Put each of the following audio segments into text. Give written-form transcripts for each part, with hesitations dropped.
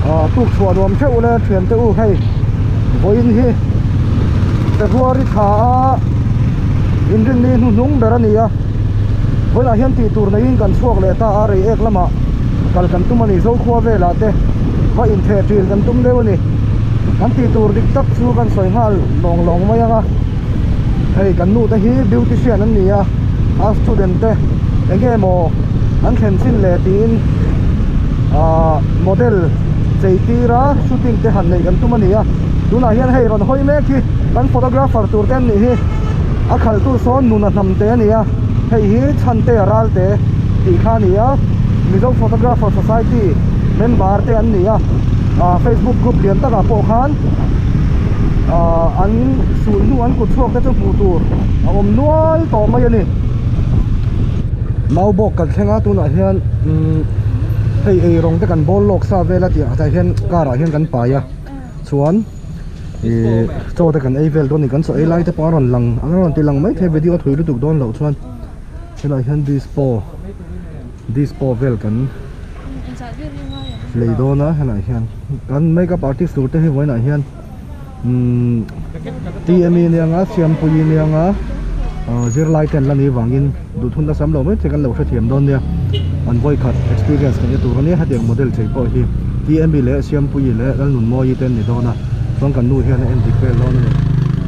Tuk chhuah nuam theuh le thian te u hei vawiin hi February thla a inrinni hnuhnung ber a ni a vawiinah hian tih tur neiin kan chhuak leh ta a rei ek lamah kal kan tum a ni Zokhua velah te va intheh ṭil kan tum deuh a ni kan tih tur dik tak chu kan sawi nghal lawng lawng mai ang a hei kan nu te hi beautician an ni a a student te eng nge maw an thlen chin le tiin ahh model chei tir a shooting te han neih kan tum a ni a tunah hian hei rawn hawi mek hi kan photographer tur te an nih hi a khalh tu sawn nuna hnam te a ni a hei hi chhante a ral te tih kha a ni a Mizo photographer society member te an ni a ahh facebook group lian takah pawh khan ahh an sulh hnu an kut chhuak te chu hmuh tur a awm nual tawh mai a ni. Maubawk kan thleng a tunah hian umm hei ei rawng te kan bawl lawk sa vel a tih ah hian car ah hian kan pai a chuan ihh chaw te kan ei vel dawn a ni kan chaw ei lai te pawh a rawn lang a rawn ti lang maithei video a thui lutuk dawn loh chuan helaiah hian dispo dispo vel kan lei dawn a helaiah hian kan makeup artist tur te hi vawiinah hian. Umm TME nia nga Siampuii nia nga ahh zirlai te an la nih vangin duhthun nasa lo mai che kan lo hrethiam dawn nia an vawikhat experience kan ni tur ania hetiang model chei pawh hi TME leh Siampuii leh Lalnunmawii te an ni dawn a chuan kan nu hian a en dik vel dawn a ni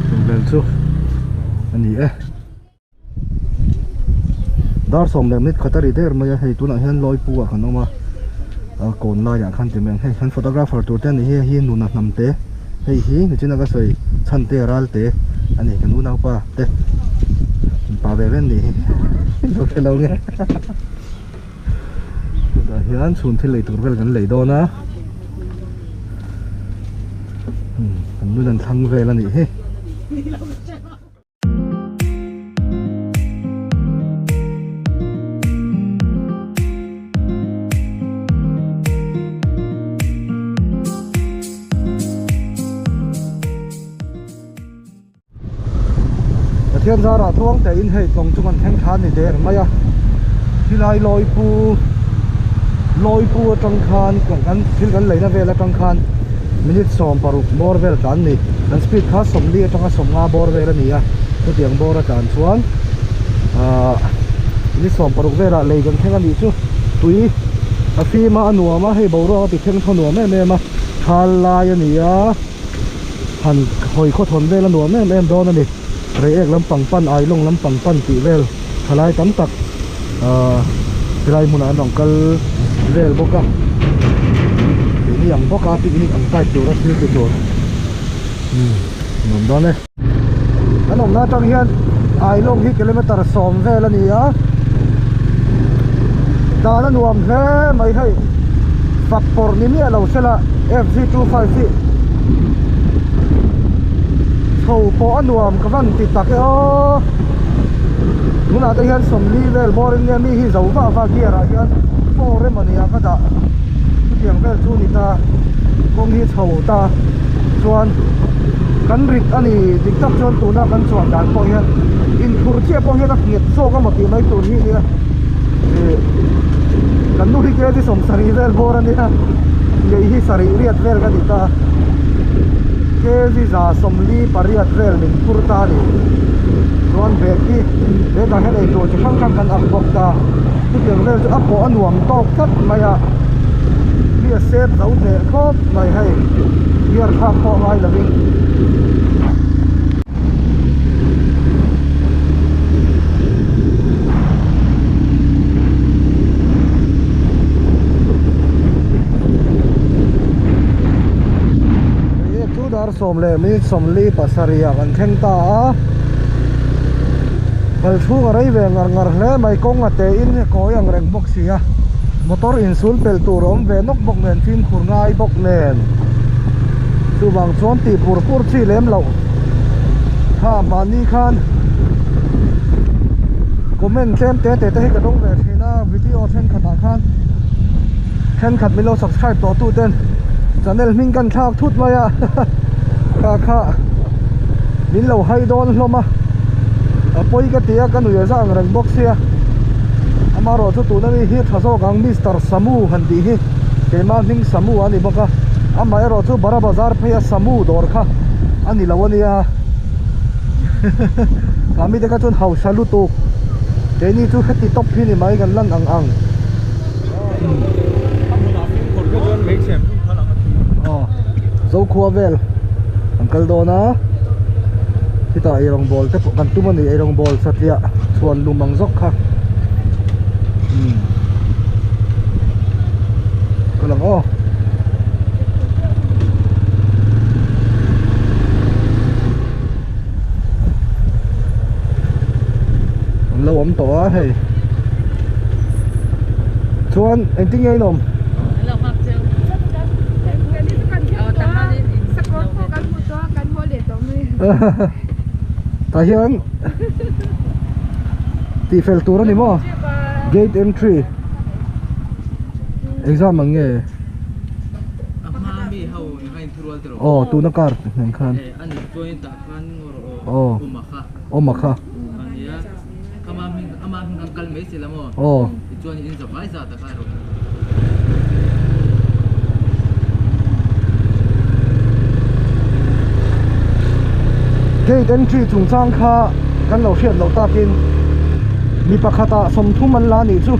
chung vel chu a ni e. Dar sawm leh minute khat a ri der mai a hei tunah hian lawipu ah kan awm a a kawn laiah khan ti mai ang hei kan photographer tur te a ni hi hei hi nuna hnam te hei hi nichina ka sawi chhan te ral te a ni kan unaupa te pa ve ve an nih hi lo hre lo nge chutah hian chhun thil ei tur vel kan lei dawn a kan nun an thlang vel a nih hi. Pathian zarah tluang te in hei tlawng chu kan thleng thla a ni der mai a khilai lawipu lawipu atang khan kan thil kan leina vel atang khan minute 16 bawr vel tlan ni kan speed kha 40 atanga 15 bawr vel a ni a chutiang bawr a tlan chuan ahh minute 16 velah lei kan thleng a nih chu tui a fim a a nuam a hei boruak a ti thleng thaw nuam em em a thal lai a ni a han hawi khawthawn vel a nuam em em dawn a ni reiek lampang pan ailawng lampang pan tih vel thalai tam tak ahh helai hmunah an rawn kal vel bawk a keini ang bawk a picnic ang type tura thil ti tur umm nuam dawn e. Kan awmna atang hian ailawng hi kilometer sawm vel a ni a dan a nuam hle mai hei fak pawrh ni miah lo sela F_G25 hi chho pawh a nuam ka van ti tak e aw tunah te hian sawmli vel bawr in nge mi hi zo vah vah gear ah hian four emaw ni ah ka dah chutiang vel chu ni ta kawng hi chho ta chuan kan rit a ni dik tak chuan tuna kan chuan dan pawh hian inphur chiah pawh hian a nghet zawk emaw tih mai tur hi a nia ih kan nu hi kg sawmsarih vel bawr a nia ngei hi sarih riat vel ka ni ta kg za sawmli pariat vel min phur ta a ni chuan bag hi bag ah hian eitur chi hrang hrang kan ak bawk ta chutiang vel chu a pawh a nuam tawk tlat mai a mi a sep zo hneh khawp mai hei gear thlak pawh ngai lovin. Chu dar sawm leh minute 47 ah kan thleng ta a kal chhung a rei ve ngar ngar hle mai kawng a te in kawi ang reng bawk si a motor insul pel tur a awm ve nawk bawk nen fimkhur ngai bawk nen chuvang chuan tih pur pur chi lem loh kha mahni khan comment tlem te te te hi ka dawng ve thin a video thenkhat ah khan thenkhat min lo subscribe tawh tu ten channel hming kan thlak thut mai a kha kha min lo hai dawn hlawm a a pawi ka ti a ka nuih a za ang reng bawk sia amaherawhchu tuna mi hi tha zawk ang Mister Samu han tih hi. Keimah hming Samu a ni bawk a, amaherawh chu Bara Bazar pheia Samu dawr kha a ni lo a nia. Ka mite kha chuan hausa lutuk keini chu heti tawp hi ni mai kan lan ang ang. Aw Zokhua vel kan kal dawn a, chutah eirawngbawl te pawh kan tum a ni eirawngbawl satliah chhuan lum ang zawk kha. Umm kal ang aw. An lo awm tawh a hei chuan engtin nge in awm tah hian tih fel tur a ni maw gate entry exam ang nge aw tuna car nen khan. Aw awm a kha aw gate entry chungchang kha kan lo hriat loh takin mi pakhatah 30 an la anih chu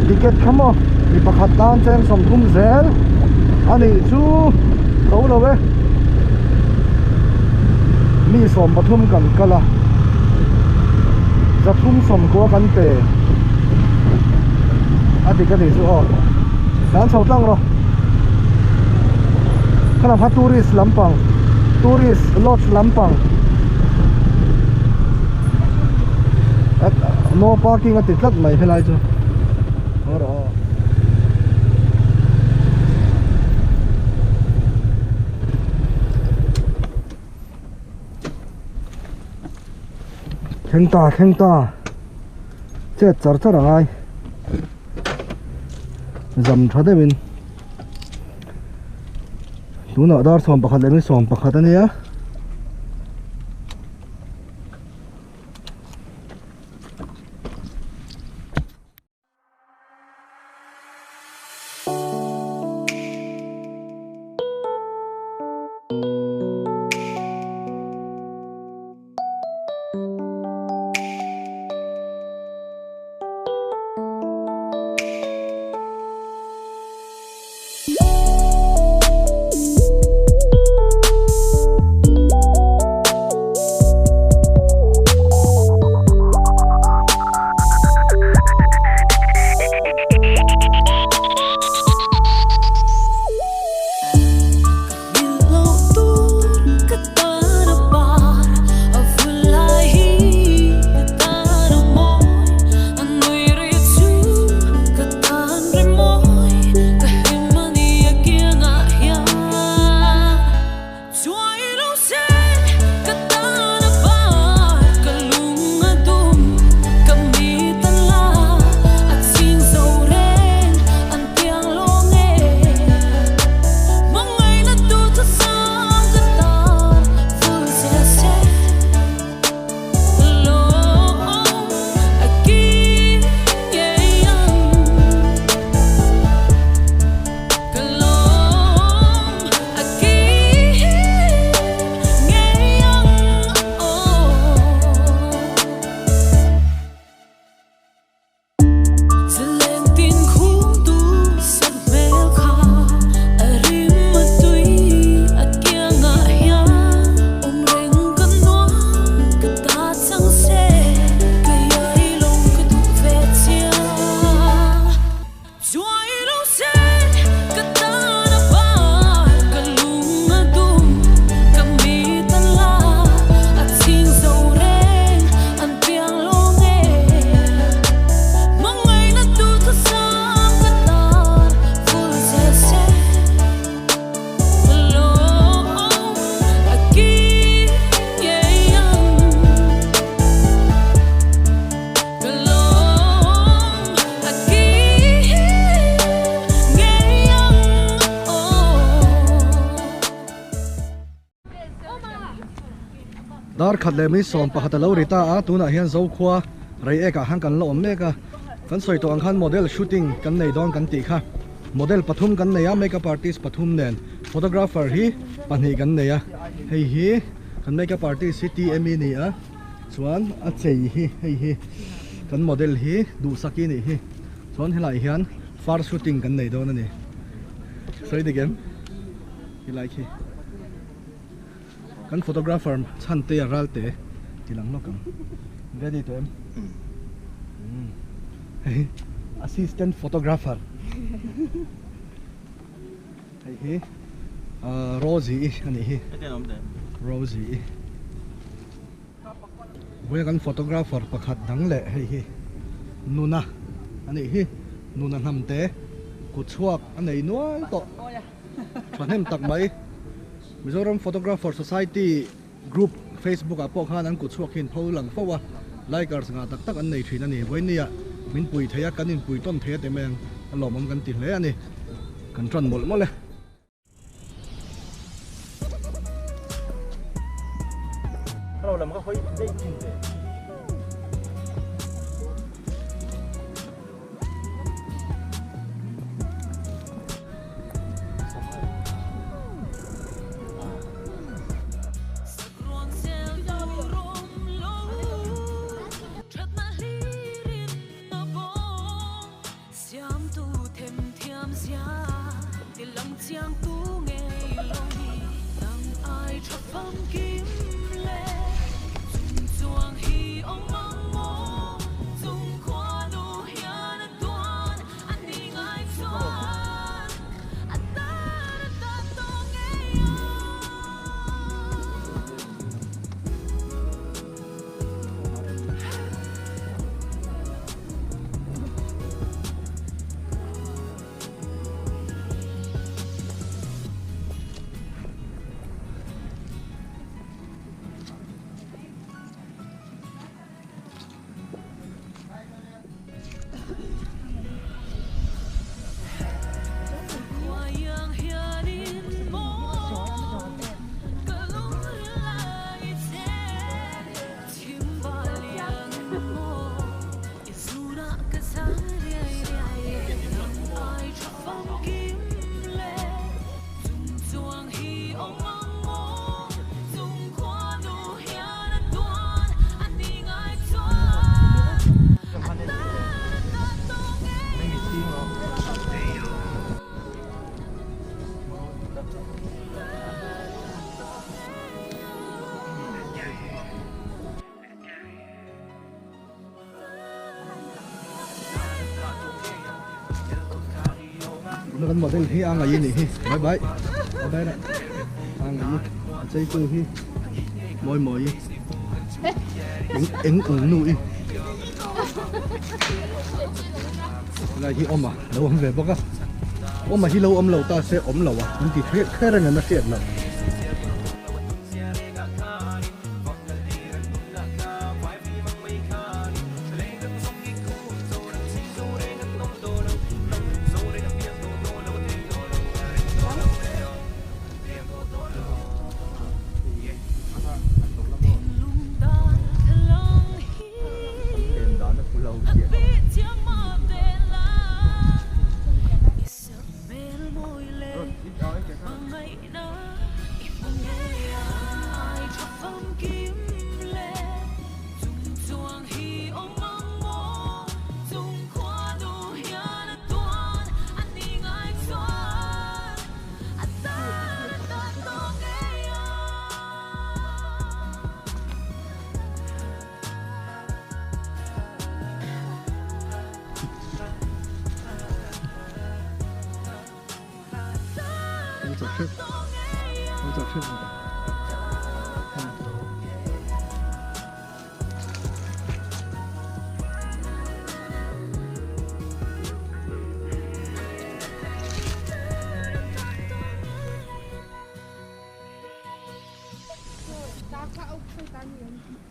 ticket kha maw mi pakhat tan cheng 30 zel anih chu to lo e mi 13 kan kal a 390 kan pe a dik anih chu aw kan chho tlang rawh khalam kha tourist lampang tourist lodge lampang no parking a ti tlat mai helai chu Thleng ta thleng ta chet char char a ngai zam tha deuhin tunah dar 11 leh 11 a nia. Dar khat leh mai 11 a lo ri ta a, tunah hian Zokhua Reiek ah khan kan la awm mek a. Kan sawi tawh ang khan model shooting kan nei dawn kan tih kha. Model pathum kan nei a, makeup artist pathum nen photographer hi pahnih kan nei a. Hei hi kan makeup artist hi TME ni a, chuan a chei hi hei hi kan model hi Duhsaki nih hi. Chuan helai hian far shooting kan nei dawn a ni. Sawi dik em? Helai khi. Kan photographer chhan te a ral te ti lang lawk ang. Ready tawh em? Hei assistant photographer. Hei hi Rosie i a nih hi. Rosie i. Vawiin kan photographer pakhat dang leh hei hi Nuna a nih hi. Nuna hnam te kut chhuak a nei nual tawh. Thahnem tak mai. Mizoram Photographer Society group Facebook ah pawh khan an kut chhuak hi an pho lang fo a, likers ngah tak tak an nei thin a ni. Vawinia min pui thei a, kan inpui tawn thei a ti mai ang, a lawmawm kan ti hle a ni. Kan tan mawlh mawlh e. Hello lam ka hawi daih thin ve. Tuna kan model hi a ngaih a nih hi bye bye bye bye lah a ngaih a chei tu hi mawi mawi eng eng ung nu i lai hi awm a lo awm ve bawk a awm a hi lo awm lo ta se awm lo a an ti hriat kher ang an a hriat loh.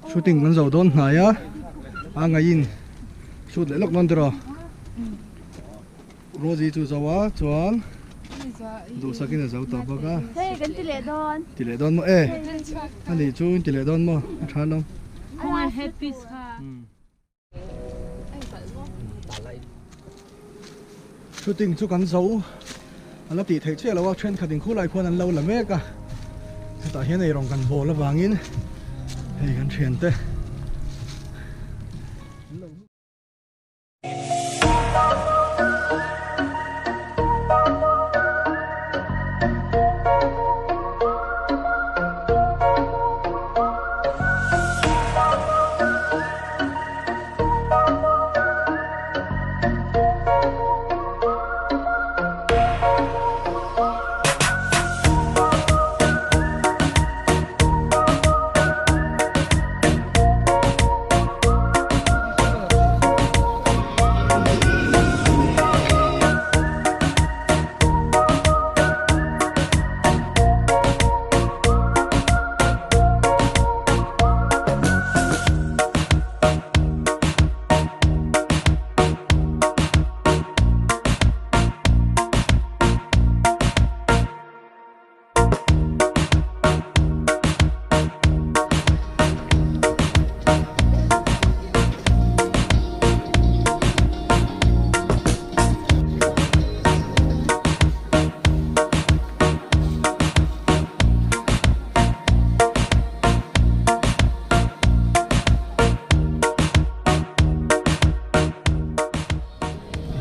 Shooting kan zo dawn hnai a a ngaiin shoot leh lawk dawn tiraw Rosie chu zo a chuan duhsakin a zo tawh bawk a Hei kan ti leh dawn ti leh dawn maw e ani chu in ti leh dawn maw a tha lo Khawngaih headpiece kha. Shooting chu kan zo a la tih theih chiah lo a, thenkhat in khulai khuan an lo la mek a, hetah hian eirawng kan bawl avangin hei kan thiante an lo.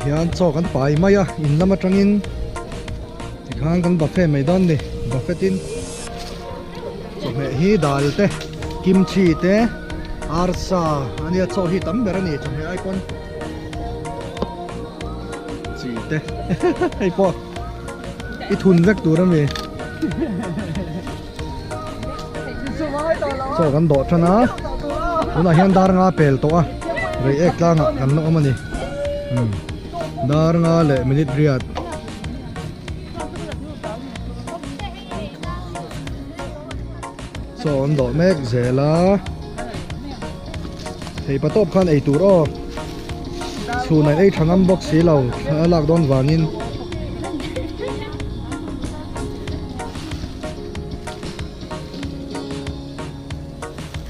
Hian chaw kan pai mai a in lam atangin tikhan kan buffet mai dawn ni buffet in chawhmeh hi dal te kimchi te arsa ania chaw hi tam ber ani chawhmeh ai pawn chi te hei pawh i thun vek tur ami chaw kan dawh tan a tunah hian dar nga pel tawh a rei ek tlangah kan la awm a ni dar nga leh minute riat. Chaw an dawh mek zel a thei pa tawp khan ei tur aw chhun an ei tha ngam bawk si lo a lak dawn vangin.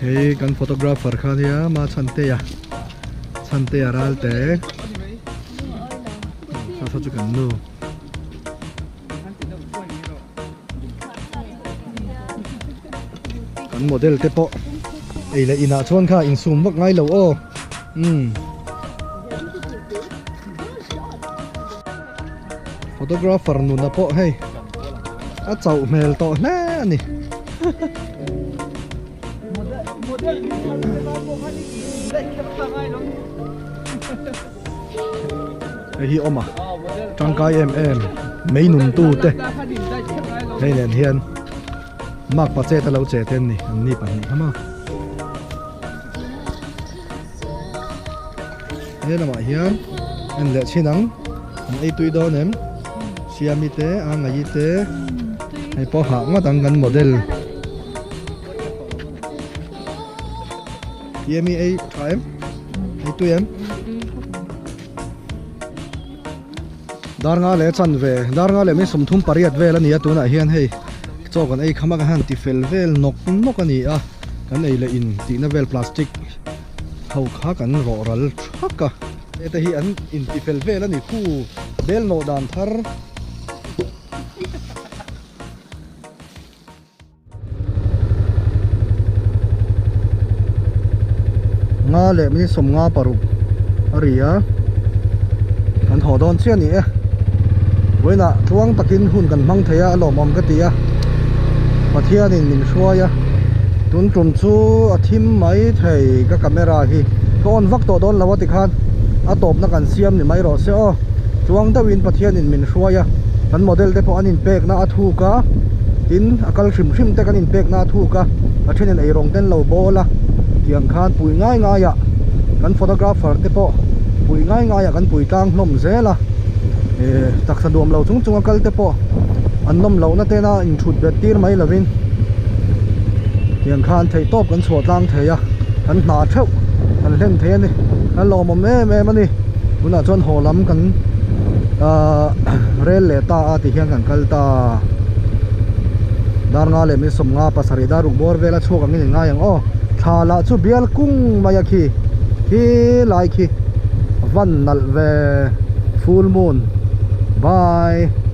Hei kan photographer kha nia ma Chhantea Chhantea Ralte kha kha chu kan nu. Kan model te pawh ei leh inah chuan kha insum vak ngai lo aw umm photographer nuna pawh hei a chauh hmel tawh hle a ni. Hei hi awm a tangkai em em mei nun tu te hei nen hian mark pa chet a lo che te an ni an ni pahnih kha maw he lamah hian en leh chin ang an ei tui dawn em siami te a ngaih te hei pawh hah ngawt ang kan model Yemi ei tha em? Ei tui em? Dar nga leh chan ve, dar nga leh min sawmthum pariat vel a ni a tunah hian hei chaw kan ei kham a kan han ti fel vel nawk nawk a ni a, kan ei leh in tihna vel plastic ho kha kan rawh ral thak a. Hete hi an inti fel vel a ni khu bel nawh dan thar. Nga leh min 56 a ri a kan haw dawn chiah a ni e vawiinah tluang takin hun kan hmang thei a a lawmawm ka ti a Pathianin min hruai a tun tum chu a thim mai thei ka camera hi ka on vak tawh dawn lo a tikhan a tawpna kan siam ni mai rawh se aw tluang deuhin Pathianin min hruai a kan model te pawh an inpekna a thuk a. Tin, a kal hrim hrim te kan inpekna a thuk a, a thenin eirawng te an lo bawl a, tiang khan pui ngai ngaiah kan photographer te pawh pui ngai ngaiah kan pui tlang hlawm zel a, eh taksa nuam lo chung chung a kal te pawh an nawm lohna tena inthut bet tir mai lovin tiang khan theihtawp kan chhuah tlang thei a, kan hna theuh kan hlen thei a ni, kan lawmawm em em a ni, tunah chuan haw lam kan ahh rel leh ta a ti hian kan kal ta. Dar nga leh min 50 pasarih dar ruk bawr vel a chhuak angin in ngai ang aw. Thla lah chu bial kung mai a khi khi lai khi van nalh ve full moon. Bye.